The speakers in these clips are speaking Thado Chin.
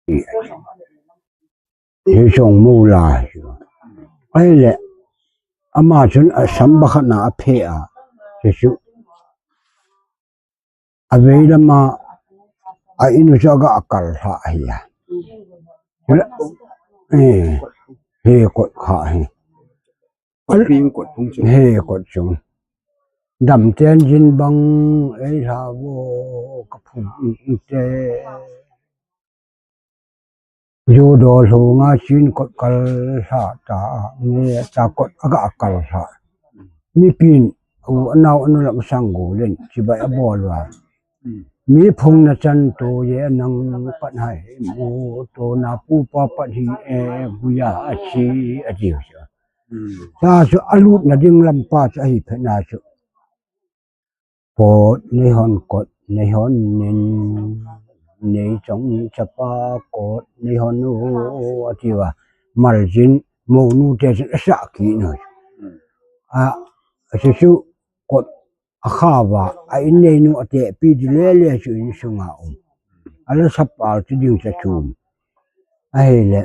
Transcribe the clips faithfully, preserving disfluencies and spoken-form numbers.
Hi song mo la. Ahile, ama chun a sam ba khat na a phe a. Jesu. A vei lama a inu chu aga a kal lha hi a. Eh, he kot kha hi. Kot ping kot phung chu. He kot chu. Dam ten jin bang ei lha vo ka phung te. Ju do lhunga chin kot kal lha ta nge ta kot aga kal lha. Mi pin u anau anu lam sang go len chibai a bol wa. Mi phung na chan to ye nang pat hai mu to na pu pa pat hi e bu ya a chi a ji. Sa chu a lut na ding lam pa chu a hi phe na chu. Kot nei hon kot nei hon nin nei chong chapa kot nei hon u a ti va mal jin mo nu te jin a sa ki no. A a su su kot a kha va a in nei nu a te pi di le le su in su nga um. A la sap al ti ding sa chum. A he le.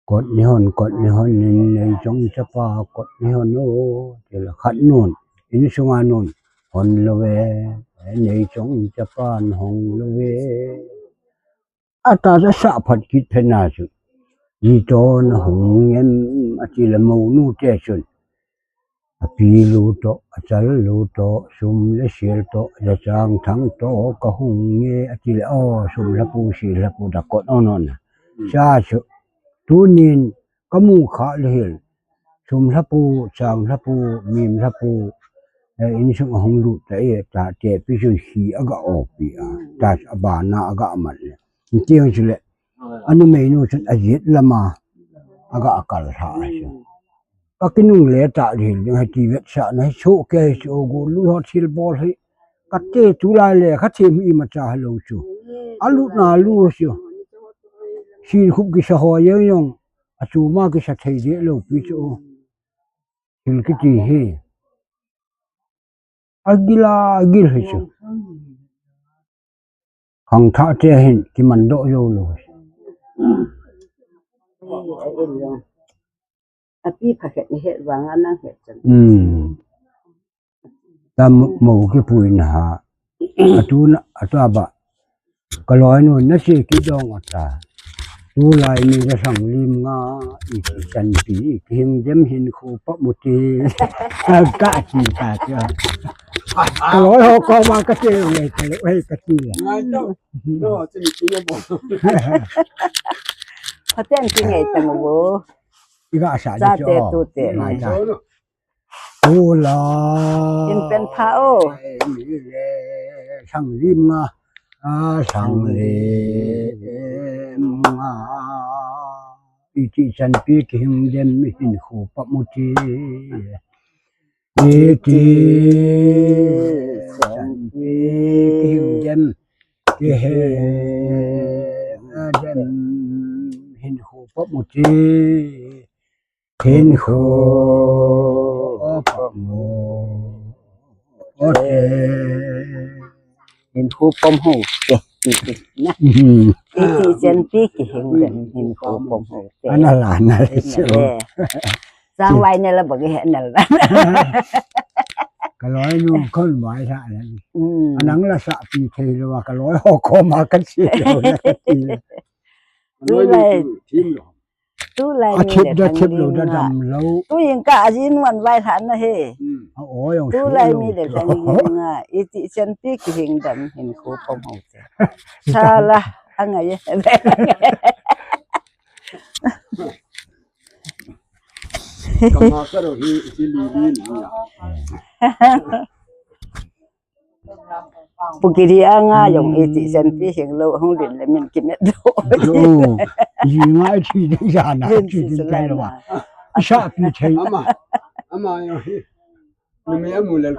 Kot ni hon, kot ni hon, nin nei chong chapa, kot ni hon o, ti la khat nun, in sunga nun, hon lo ve, nei chong chapa, hon lo ve. A ta sa sa phat kit phe na chu, ji to na hung em, a ti la mo nu te chun. A pi lu to, a chal lu to, sum le sil to, ja chang thang to, ka hung nge, a ti le, o, sum la pu, sil la pu, da kot o non. Sa chu, tunin, ka mu kha le hil, sum la pu, chang la pu, mim la pu, eh, in sung a hung lu ta e, ta te pi sun hi a ga o pi a, ta a ba na a ga mat le. Tiang chu le, a nu mei nu chun a jit lama, a ga a kal ha a chu. Ka kinung le ta ding ding hai ti vet sa na hi chu ke hi chu gu lu ho thil bol hi. Ka te tu lai le kha them i ma cha ha lo chu. A lu na lu chu. Sin khup ki sa ho ye yong. A chu ma ki sa thei de lo pi chu. Thil ki ti hi. A gil a gil hi chu. Khang tha te hin ki man do yo lo. A pi pha het ni het vang a nang het chan. Hmm. Ta mo, mo ki pui na ha. A tu na, a ta ba. Ka loi nu na si ki dong a ta. Tu lai mi da sang lim nga, i ti chan pi, ki hing dem hin khu pa mu ti. Ka ti ta ti. Ka loi ho ko ma ka ti ngai ta le, oi ka ti le. Ngai to. No, ti ni ti ne bo. Paten ti ngai ta ngo bo. I ga sa ni cho. Sa te tu te. Ngai ta. Ula. In pen pha o. Sang lim nga. A sang lim nga. I ti chan pi ki hing dem hin khu pa mu ti. I ti chan pi ki hing dem ki hing dem hin khu pa mu ti. Hin khu pom ho te. Hin khu pom ho te. Ti ti na. Ti ti chen pi ki hing dem hin khu pom ho te. Ana la na le. Sang vai ne la ba ki he na la. Ka loi nu khon vai sa la. Anang la sa pi thei lo ka loi ho ko ma ka si lo na ka ti. Tu lai. Thim lo. Tu lai mi le thang lim nga. Tu yin ka a jin wan vai lhan na he. Tu lai mi le thang lim nga. I ti chan pi ki hing dem hin khu pom ho te. Sa la a ngai ye. Ka ma ka ro hi ti li li ni ya. Pu ki ri a nga yong i ti chan pi hing lo hung lin le min ki met lo. Ji nga i ti ding ja na ti ding kai lo ma. I sa pi thei. Ama, ama yong hi. Ni me amu le.